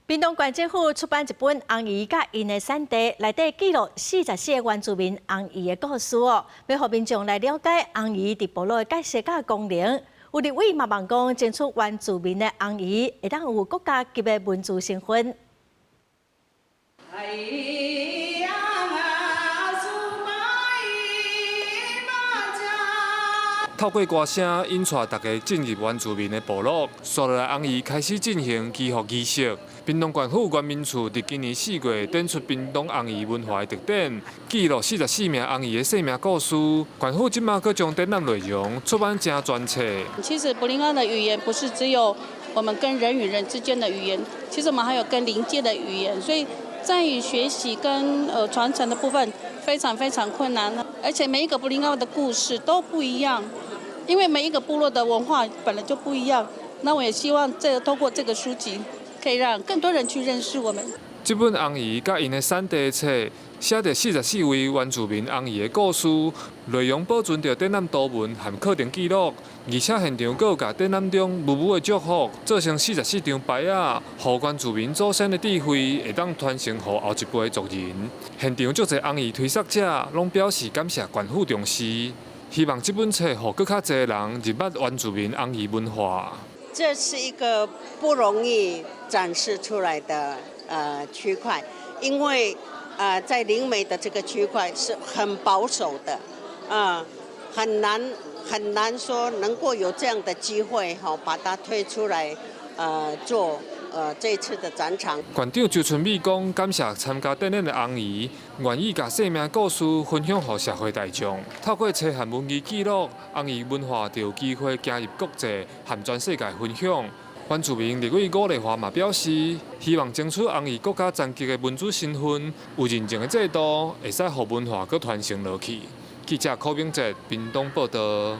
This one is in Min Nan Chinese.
屏東縣政府出版一本紅夷佮𪜶的產地，內底記錄44個原住民紅夷的故事哦，欲予民眾來了解紅夷佇部落的角色佮功能。有立委嘛望講，爭取原住民的紅夷會當有國家級的文字身份。哎呀啊，蘇巴伊馬加。透過歌聲引帶大家進入原住民的部落，紲落來紅夷開始進行祈福儀式。屏東縣府原民處佇今年4月展出屏東紅夷文化的特展，記錄44名紅夷的生命故事。縣府這馬閣將展覽內容出版成專冊。其實布林阿的語言不是只有我們跟人與人之間的語言，其實我們還有跟靈界的語言，所以在於學習跟傳承的部分非常非常困難，而且每一個布林阿的故事都不一樣，因為每一個部落的文化本來就不一樣。那我也希望這個透過這個書籍，可以讓更多人去認識我們。這本紅夷佮𪜶的產地冊，寫著44位原住民紅夷的故事，內容保存著展覽圖文和課程記錄，而且現場閣有共展覽中霧霧的祝福做成44張牌仔，予原住民祖先的智慧會當傳承予後一輩的族人。現場足濟紅夷推捒者攏表示感謝縣府重視，希望這本冊予閣較濟人認捌原住民紅夷文化。這是一個不容易展示出來的區塊，因為在靈媒的這個區塊是很保守的，很難很難說能夠有這樣的機會哈，把它推出來做這次的展場。縣長周春米講，感謝參加展覽的紅夷，願意共生命故事分享予社會大眾。透過冊和文字記錄，紅夷文化就有機會行入國際和全世界分享。原住民立委伍麗華嘛表示，希望爭取紅夷國家層級的文字身份，有認證的制度，會使予文化閣傳承落去。記者柯炳哲屏東報道。